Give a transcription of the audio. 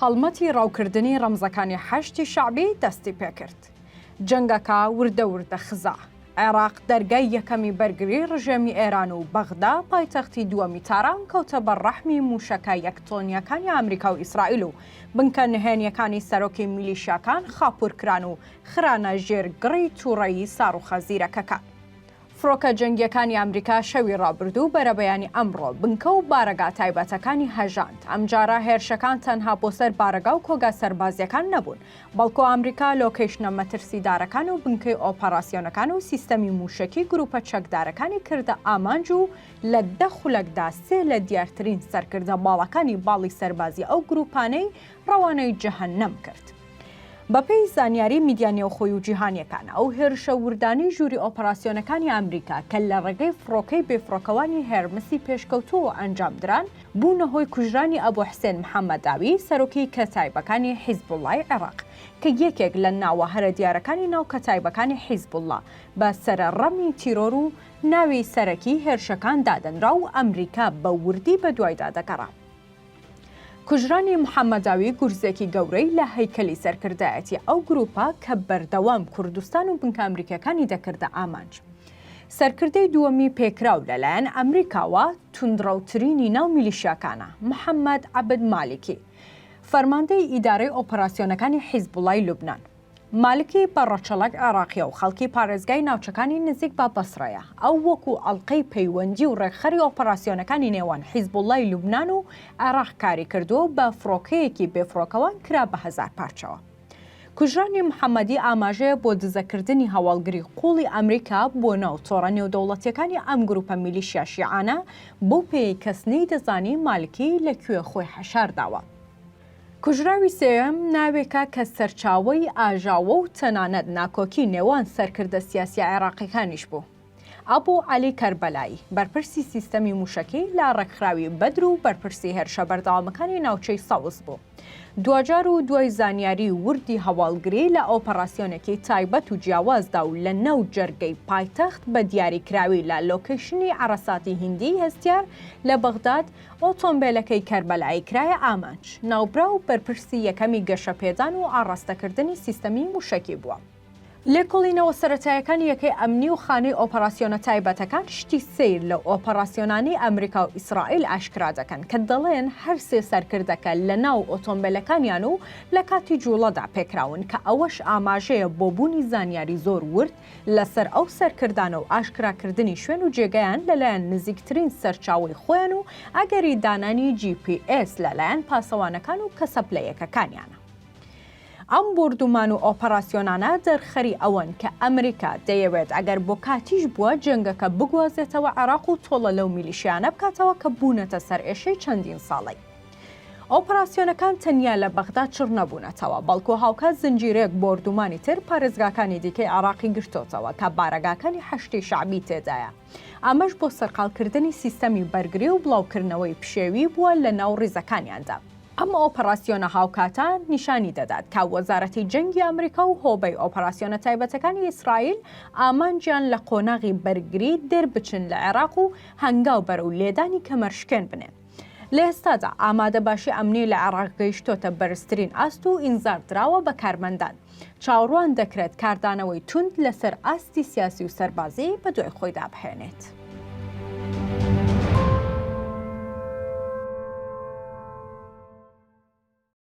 هەڵمەتی ڕاوکردنی ڕەمزەکانی حەشدی شەعبی دەستی پێکرد. جەنگەکە وردە وردە خزا. عێراق دەرگای یەکەمی بەرگری ڕژێمی ئێران و بەغدا پایتەختی دووەمی تاران کەوتە بەر ڕەحمی مووشەکە یەک تۆنییەکانی ئامریکا و ئیسرائیل و بنکە نهێنییەکانی سەرۆکی میلیشیاکان خاپوور کران و خرانە ژێر گڕی تووڕەیی ساڕوخە زیرەکەکان. فڕۆکە جەنگییەکانی ئەمریکا شەوی ڕابردوو و بەرەبەیانی ئەمڕۆ بنکە و بارەگا تایبەتەکانی هەژاند، ئەمجارە هێرشەکان تەنها بۆ سەر بارەگا و کۆگا سەربازییەکان نەبوون، بەڵکو ئەمریکا لۆکەیشنە مەترسیدارەکان و بنکەی ئۆپەراسیۆنەکان و سیستەمی مووشەکی گروپە چەکدارەکانی کردە ئامانج و لە دە خولەکدا سێ لە دیارترین سەرکردە باڵاکانی باڵی سەربازی ئەو گروپانەی ڕەوانەی جەهەنەم کرد. بەپێی زانیاری میدیا نێوخۆی و جیهانییەکان، ئەو هێرشە وردانەی ژووری ئۆپەراسیۆنەکانی ئەمریکا کە لە ڕێگەی فڕۆکەی بێفڕۆکەوانی هێرمسی پێشکەوتووەوە ئەنجامدران، بوونە هۆی کوژرانی ئەبو حسێن محەمەداوی، سەرۆکی کەتایبەکانی حیزبوڵڵای عێراق، کە یەکێک لە ناوە هەرە دیارەکانی ناو کەتایبەکانی حیزبوڵڵا بە سەرەڕمی تیرۆر و ناوی سەرەکی هێرشەکان دادەنرا و ئەمریکا بە وردی بەدوایدا دەگەڕا. کوژرانی محەمەداوی گورزێکی گەورەی لە هەیکەلی سەرکردایەتی ئەو گروپە کە بەردەوام کوردستان و بنکە ئەمریکیەکانی دەکردە ئامانج. سەرکردەی دووەمی پێکراو لەلایەن ئەمریکاوە توندڕەوترینی ناو میلیشیاکانە، محەمەد عەبد مالیکی، فەرماندەی ئیدارەی ئۆپەراسیۆنەکانی حیزبوڵای لوبنان. مالکی بە ڕەچەڵەک عێراقییە و خەڵکی پارێزگای ناوچەکانی نزیک بە بەسڕەیە. ئەو وەکو ئەڵقەی پەیوەندی و ڕێکخەری ئۆپەراسیۆنەکانی نێوان حیزبوڵڵای لوبنان و عێراق کاری کردووە و بە فڕۆکەیەکی بێفڕۆکەوان کرا بە هەزار پارچەوە. کوژرانی محەمەدی ئاماژەیە بۆ دزەکردنی هەواڵگری قووڵی ئەمریکا بۆ ناو تۆڕە نێودەوڵەتییەکانی ئەم گروپە میلیشیا شیعانە، بەو پێیەی کەس نەیدەزانی مالکی لە کوێ خۆی حەشار داوە. کوژراوی سێیەم ناوێکە کە سەرچاوەی ئاژاوە و تەنانەت ناکۆکی نێوان سەرکردە سیاسیە عێراقیەکانیش بوو. ئەبو عەلی کەربەلایی، بەرپرسی سیستەمی موشەکی لە ڕێکخراوی بەدر و بەرپرسی هێرشە بەردەوامەکانی ناوچەی سەوز بوو. دواجار و دوای زانیاری وردی هەواڵگری لە ئۆپەراسیۆنێکی تایبەت و جیاوازدا و لە ناو جەرگەی پایتەخت بە دیاریکراوی لە لۆکەیشنی عەرەساتی هیندیی هەستیار لە بەغداد، ئۆتۆمبێلەکەی کەربەلایی کرایە ئامانج. ناوبراو بەرپرسی یەکەمی گەشەپێدان و ئاڕاستەکردنی سیستەمی موشەکی بووە. لێکۆڵینەوە سەرەتایەکانی یەکەی ئەمنی و خانەی ئۆپەراسیۆنە تایبەتەکان شتی سەیر لەو ئۆپەراسیۆنانەی ئەمریکا و ئیسرائیل ئاشکرا دەکەن کە دەڵێن هەر سێ سەرکردەکە لە ناو ئۆتۆمبێلەکانیان و لە کاتی جوڵەدا پێکراون کە ئەوەش ئاماژەیە بۆ بوونی زانیاری زۆر ورد لەسەر ئەو سەرکردانە و ئاشکراکردنی شوێن و جێگایان لەلایەن نزیکترین سەرچاوەی خۆیان و ئەگەری دانانی جی پی ئێس لەلایەن پاسەوانەکان و کەسە پلە یەکەکانیانە. ئەم بۆردومان و ئۆپەراسیۆنانە دەرخەری ئەوەن کە ئەمریکا دەیەوێت ئەگەر بۆ کاتیش بووە جەنگەکە بگوازێتەوە عێراق و تۆڵە لەو میلیشیانە بکاتەوە کە بوونەتە سەرئێشەی چەندین ساڵەی. ئۆپەراسیۆنەکان تەنیا لە بەغدا چڕ نەبوونەتەوە، بەڵکو هاوکات زنجیرەیەک بۆردومانی تر پارێزگاکانی دیکەی عێراقی گرتۆتەوە کە بارەگاکانی حەشدی شەعبی تێدایە، ئەمەش بۆ سەرقاڵکردنی سیستەمی بەرگری و بڵاوکردنەوەی پشێوی بووە لەناو ڕیزەکانیاندا. ئەم ئۆپەراسیۆنە هاوکاتە نیشانی دەدات کە وەزارەتی جەنگی ئەمریکا و هۆبەی ئۆپەراسیۆنە تایبەتەکانی ئیسرائیل ئامانجیان لە قۆناغی بەرگری دەربچن لە عێراق و هەنگاو بەرەو لێدانی کەمەرشکێن بنێن. لە ئێستادا ئامادەباشی ئەمنی لە عێراق گەیشتۆتە بەرزترین ئاست و ئینزار دراوە بە کارمەندان. چاوەڕوان دەکرێت کاردانەوەی توند لەسەر ئاستی سیاسی و سەربازی بەدوای خۆیدا بهێنێت.